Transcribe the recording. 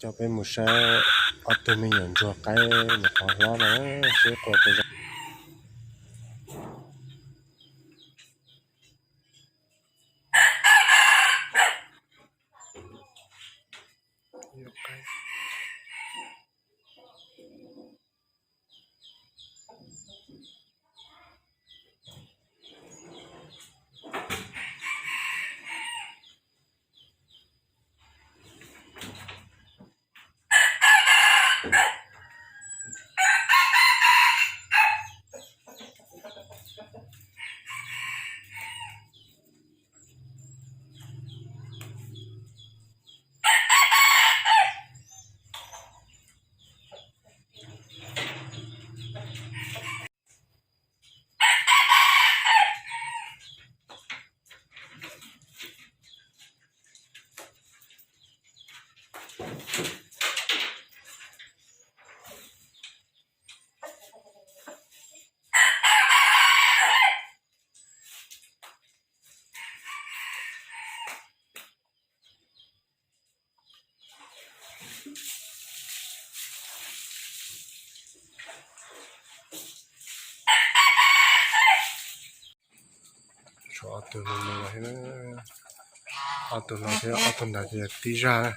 Coj peb mus saib ob tug me nyuam ntsuag qaib nws qhov hlob no, seb qua puas zoo. Tshuav ob tug no, ob tug no thiab ob tug ntawd ces tib zaj na.